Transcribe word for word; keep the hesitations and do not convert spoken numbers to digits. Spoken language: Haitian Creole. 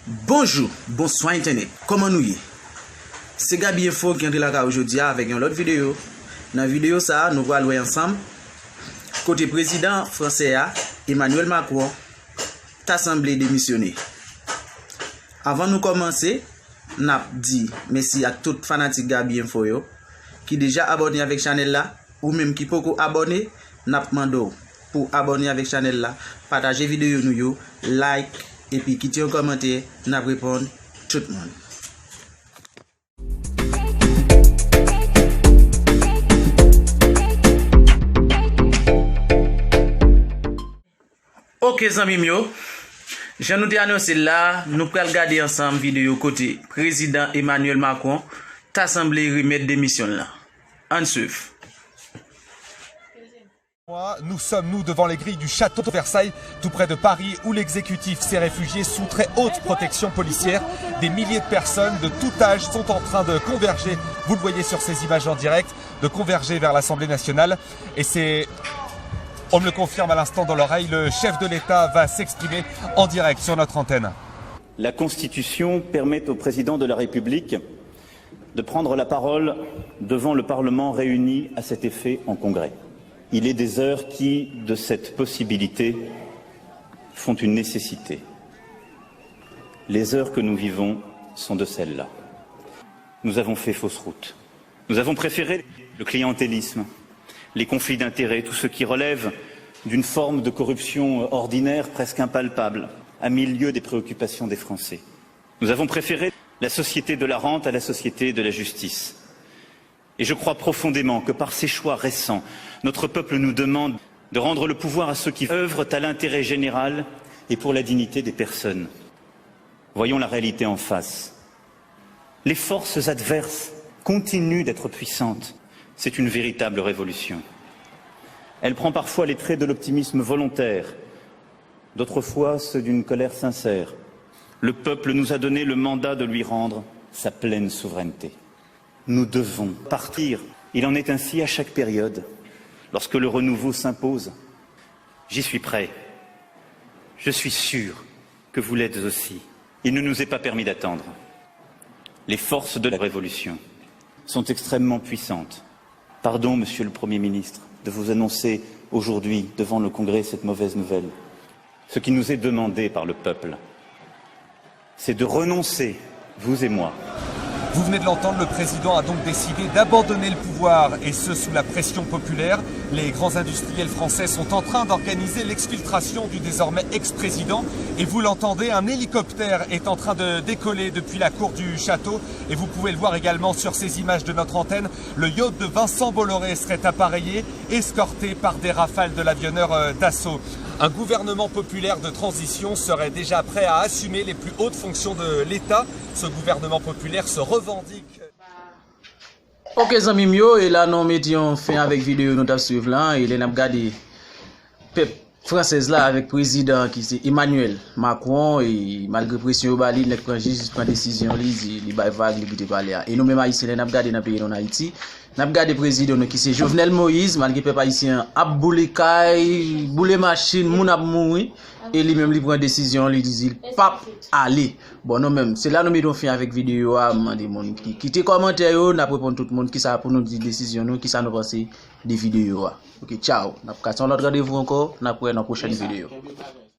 Bonjou, bonswa entènèt, kòman nou ye? Se Gaby Info ki antre lakay ou jodi a avèk yon lòt videyo. Nan videyo sa a, nou pral wè ansanm kote prezidan fransè a, Emmanuel Macron, ta sanble demisyone. Anvan nou kòmanse, n ap di mèsi ak tout fanatik Gaby Info yo ki deja abòne avèk chanèl la. Ou menm ki poko abòne, n ap mande w pou w abòne avèk chanèl la, pataje videyo nou yo, like, epi kite yon kòmantè, n ap reponn tout moun. Oke zanmi m yo, jan nou te anonse l la, nou pral gade ansanm videyo kote prezidan Emmanuel Macron ta sanble remèt demisyon l lan. Ann swiv. Nous sommes, nous, devant les grilles du château de Versailles, tout près de Paris, où l'exécutif s'est réfugié sous très haute protection policière. Des milliers de personnes de tout âge sont en train de converger, vous le voyez sur ces images en direct, de converger vers l'Assemblée nationale. Et c'est, on me le confirme à l'instant dans l'oreille, le chef de l'État va s'exprimer en direct sur notre antenne. La Constitution permet au président de la République de prendre la parole devant le Parlement réuni à cet effet en Congrès. Il est des heures qui, de cette possibilité, font une nécessité. Les heures que nous vivons sont de celles-là. Nous avons fait fausse route. Nous avons préféré le clientélisme, les conflits d'intérêts, tout ce qui relève d'une forme de corruption ordinaire, presque impalpable, à mille lieues des préoccupations des Français. Nous avons préféré la société de la rente à la société de la justice. Et je crois profondément que par ces choix récents, notre peuple nous demande de rendre le pouvoir à ceux qui œuvrent à l'intérêt général et pour la dignité des personnes. Voyons la réalité en face. Les forces adverses continuent d'être puissantes. C'est une véritable révolution. Elle prend parfois les traits de l'optimisme volontaire, d'autres fois ceux d'une colère sincère. Le peuple nous a donné le mandat de lui rendre sa pleine souveraineté. Nous devons partir. Il en est ainsi à chaque période, lorsque le renouveau s'impose. J'y suis prêt. Je suis sûr que vous l'êtes aussi. Il ne nous est pas permis d'attendre. Les forces de la révolution sont extrêmement puissantes. Pardon, Monsieur le Premier ministre, de vous annoncer aujourd'hui devant le Congrès cette mauvaise nouvelle. Ce qui nous est demandé par le peuple, c'est de renoncer, vous et moi, Vous venez de l'entendre, le président a donc décidé d'abandonner le pouvoir, et ce sous la pression populaire. Les grands industriels français sont en train d'organiser l'exfiltration du désormais ex-président. Et vous l'entendez, un hélicoptère est en train de décoller depuis la cour du château. Et vous pouvez le voir également sur ces images de notre antenne. Le yacht de Vincent Bolloré serait appareillé, escorté par des rafales de l'avionneur euh, Dassault. Un gouvernement populaire de transition serait déjà prêt à assumer les plus hautes fonctions de l'État. Ce gouvernement populaire se revendique. Oke zanmi m yo, e la nou mete yon fen avèk videyo nou t ap swiv lan, e lè n ap gade pèp fransèz la avèk prezidan ki se Emmanuel Macron, e malgre presyon yo ba li, nèk pran jis pran desizyon li, di li bay vag, li kite palè a. E nou menm ayisyen, lè n ap gade nan peyi nou, an Ayiti, n ap gade prezidan nou ki se Jovenel Moïse, malgre pèp ayisyen an ap boule kay, boule machin, moun ap mouri, e li menm li pran desizyon, li di li p ap ale. Bon, nou menm, se la nou mete yon fen avèk videyo a, m mande moun ki kite kòmantè yo, n ap reponn tout moun kisa pou nou di desizyon nou, kisa nou panse de videyo a. Oke, tchaw. N ap kase yon lòt randevou ankò, n ap wè nan pwochèn videyo.